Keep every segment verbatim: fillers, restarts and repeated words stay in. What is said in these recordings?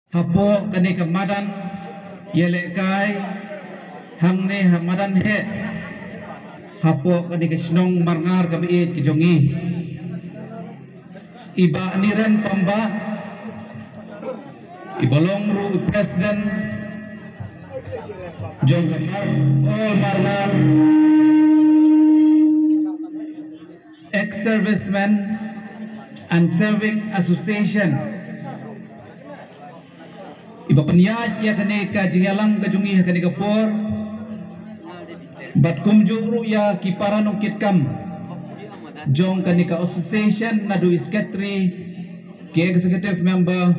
Hapoh kane ka madan ïalehkai hangne ha madan heh, hapoh kane ka shnong Marngar kaba ïeit ka jong i, i Bah Niren Pamba, i ba long ruh i president jong ka Mar-, All Marngar Ex-Servicemen and Serving Association, i ba pynïaid ïa kane ka jingïalang ka jong i ha kane ka por, bad kumjuh ruh ïa ki para nongkitkam jong kane ka association, naduh i secretary, ki executive member,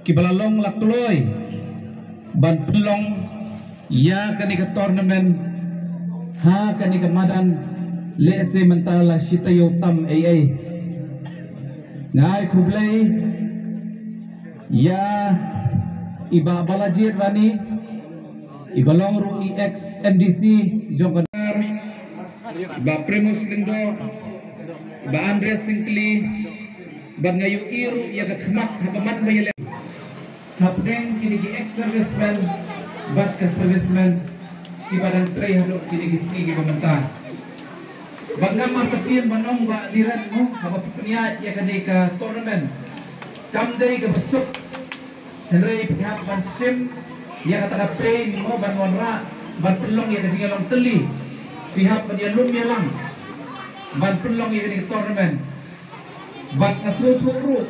ki ba la long la kloi ban pynlong ïa kane ka tournament ha kane ka madan lehse mynta la shi taïew tam ei ei. Nga ai khublei ïa i Bah Balajied Rani, i ba long ruh i ex M D C jong ka Bah Primus Lyngdoh, Bah Andreas Syngkli, bad nga ïohi ruh ïa ka khmat haba man ba ïaleh hapdeng kine ki ex-servicemen bad ka servicemen ki ba dang trei haduh kine ki sngi ki ba mynta. Bad ngam artatien ban ong Bah Niren mo, haba pynïaid ïa kane ka tournament kam dei kaba suk. Hynrei phi hap ban shim ïa kata ka pain mo ban wanrah ban pynlong ïa ka jingïalong tylli. Phi hap ban ïalum ïalang ban pynlong ïa kane ka tournament. Bad nga sngewthuh ruh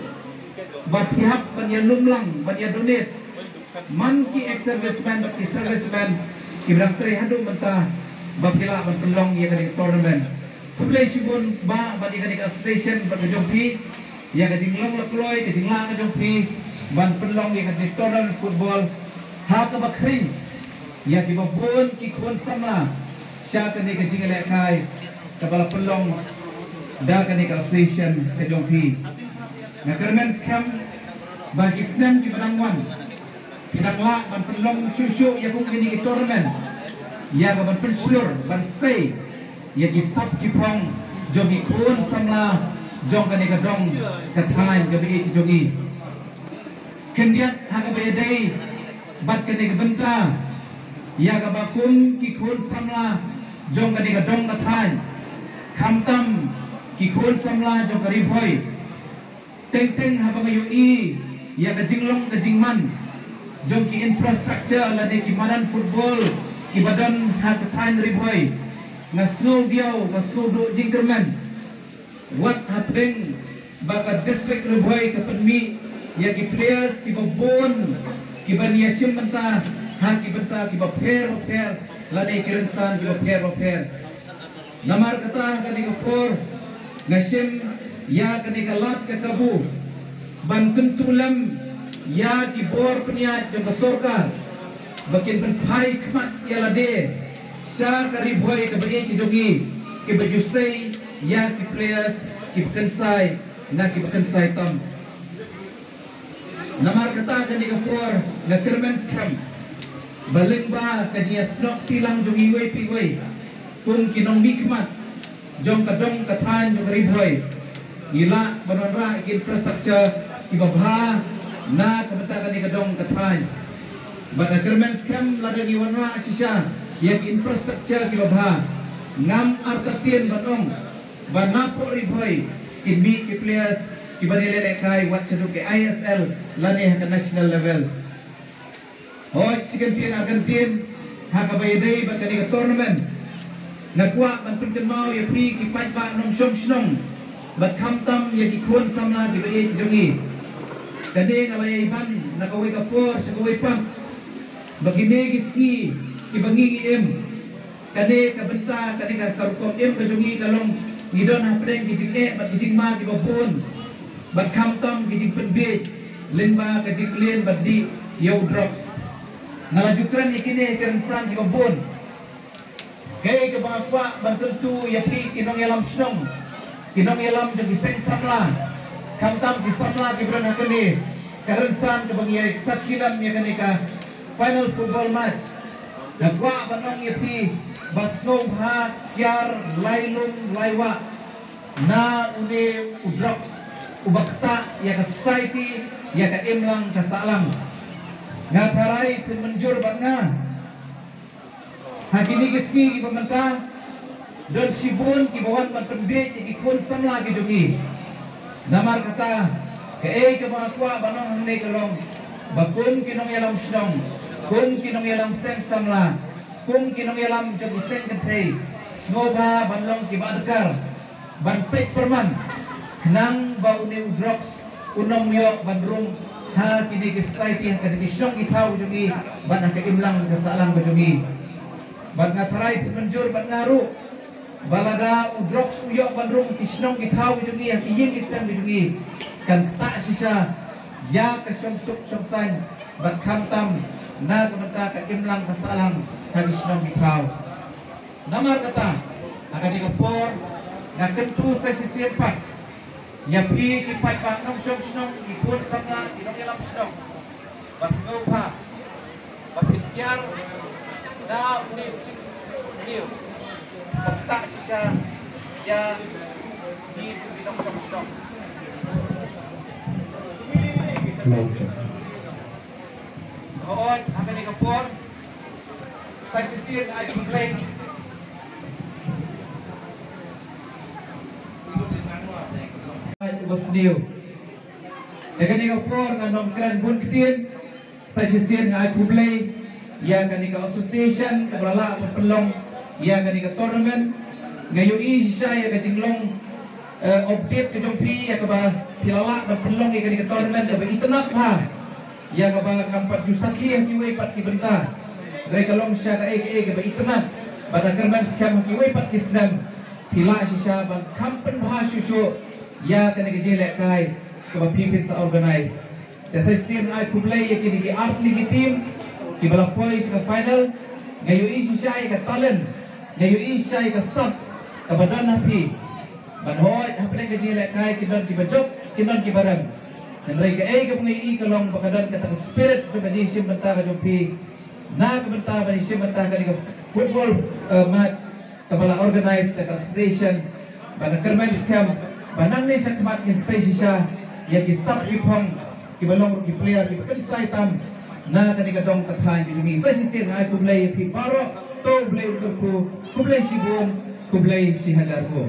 ba phi hap ban ïalum lang, ban ïa donate man ki ex-servicemen bad ki servicemen ki ba dang trei haduh mynta ba phi lah ban pynlong ïa kane ka tournament. Khublei shibun Bah bad ïa kane ka association bad ka jong phi, ïa ka jinglong la kloi, ka jinglah ka jong phi ban pynlong ïa kane ka tournament football ha kaba khring ïa ki ba bun ki khun samla sha kane ka jingïalehkai kaba la pynlong da kane ka association ka jong phi. Nga kyrmen skhem ba ki snem ki ba dang wan, phi dang lah ban pynlong shuh shuh ïa kum kine ki tournament ïa ka ban pynshlur ban sei ïa ki sap ki phong jong ki khun samla jong kane ka dong ka thaiñ kaba ïeit jong i. Khyndiat ha kaba ïadei bad kane ka bynta ïa kaba kum ki khun samla jong kane ka dong ka thaiñ, khamtam ki khun samla jong ka Ri Bhoi, teng teng haba nga ïohi ïa ka jinglong ka jingman jong ki infrastructure lane ki madan football ki ba don ha ka thaiñ Ri Bhoi, nga sngew diaw, nga sngew duh jingkyrmen. Wat hapdeng ba ka district Ri Bhoi ka pynmih ïa ki players ki ba bun ki ban ïa shim bynta ha ki bynta ki ba pher ba pher lane ki rynsan ki ba pher ba pher. Namar kata ha kane ka por nga shim ïa kane ka lad ka kabu ban kyntu lem ïa ki bor pynïaid jong ka sorkar ba kin pynphai khmat ïa lade sha ka Ri Bhoi kaba ïeit ka jong i, ki ba ju sei ïa ki players ki ba kynsai na ki ba kynsai tam. Namar kata kane ka por nga kyrmen skhem ba lyngba ka jingïasnoh kti lang jong iwei pa iwei kum ki nongmihkhmat jong ka dong ka thaiñ jong ka Ri Bhoi, ngi lah ban wanrah ki infrastructure ki ba bha na ka bynta kane ka dong ka thaiñ. Bad nga kyrmen skhem lada ngi wanrah shisha ïa ki infrastructure ki ba bha, ngam artatien ban ong ba napoh Ri Bhoi kin mih ki players ki ban ïalehkai wat shaduh ka I S L lane ha ka national level. Hooid, shi kyntien ar kyntien ha kaba ïadei bad kane ka tournament, nga kwah ban pynkynmaw ïa phi ki paidbah nongshong shnong bad khamtam ïa ki khun samla ki ba ïeit jong ngi. Kane nga la ïai ban na kawei ka por sha kawei pat ba kine ki sngi ki ba ngi ngi im, kane ka bynta, kane ka, ka rukom im ka jong ngi ka long ngi don hapdeng ki jingeh bad ki jingma ki ba bun bad khamtam ki jingpynbiej lyngba ka jingkyllian bad dih ïa u drugs. Nga la ju kren ïa kine ki rynsan ki ba bun. Kaei kaba nga kwah ban kyntu ïa phi ki nongïalam shnong, ki nongïalam jong ki seng samla, khamtam ki samla ki ba don ha kane ka rynsan kaba ngi ïa sakhi lem ïa kane ka final football match. Nga kwah ban ong ïa phi ba sngewbha kiar lai lum lai wah na une u drugs. uba ktah ïa ka society, ïa ka imlang ka sahlang. Nga tharai phin mynjur bad nga, ha kine ki sngi kiba mynta, don shibun kiba wan ban pynbiej ïa ki khun samla ki jong ngi. Namar kata, kaei kaba nga kwah ban ong hangne ka long ba kum ki nongïalam shnong, kum ki nongïalam seng samla, kum ki nongïalam jong ki seng kynthei, sngewbha ban long kiba adkar ban peit pyrman khnang ba une u drugs un ym ïoh ban rung ha kine ki society, ha kine ki shnong ki thaw jong ngi, bad ha ka imlang ka sahlang ka jong ngi. Bad nga tharai phin mynjur bad nga ruh ba lada u drugs u ïoh ban rung ki shnong ki thaw ki jong ngi, ha ki ïing ki sem ki jong ngi, kan ktah shisha ïa ka shongsuk shongsaiñ bad khamtam na ka bynta ka imlang ka sahlang ha ki shnong ki thaw. Namar kata, ha kane ka por nga kyntu sa shisien pat ïa phi ki paidbah nongshong shnong, ki khun samla, ki nongïalam shnong, ba sngewbha ba phin kiar na une u jingsniew ba ktah shisha ïa ngi kum ki nongshong shnong. Hooid, ha kane ka por sa shisien ai khublei. Ai khublei. Ha kane ka por ngan ym kren bun ktien. Sa shisien nga ai khublei ïa kane ka association kaba la lah ban pynlong ïa kane ka tournament. Nga ïohi shisha ïa ka jinglong, eh, update ka jong phi ïa kaba phi la lah ban pynlong ïa kane ka tournament kaba itynnad bha, ïa kaba ngam pat ju sakhi ha kiwei pat ki bynta. Hynrei ka long shisha kaei kaei kaba itynnad. Bad nga kyrmen skhem ha kiwei pat ki snem phi lah shisha ban kham pynbha shuh shuh ïa kane ka jingïalehkai kaba phi phin sa organise. Te sa shisien ai khublei ïa kine ki artylli ki team kiba la poi sha ka final. Nga ïohi shisha ïa ka talent, nga ïohi shisha ïa ka sap kaba don ha phi. Bad hooid, hapdeng ka jingïalehkai ki don kiba jop, ki don kiba rem. Hynrei kaei kaba nga ïohi ka long ba ka don kata ka spirit jong ka jingshim bynta ka jong phi na ka bynta ban ïashim bynta kane ka football, eh, match kaba la organise da ka association. Bad nga kyrmen skhem ba nangne shakhmat ngin sei shisha ïa ki sap ki phong kiba long ruh ki player kiba kynsai tam na kane ka dong ka thaiñ ka jong ngi. Sa shisien nga ai khublei ïa phi baroh, to U Blei un kyrkhu, khublei shibun, khublei shihajar nguh.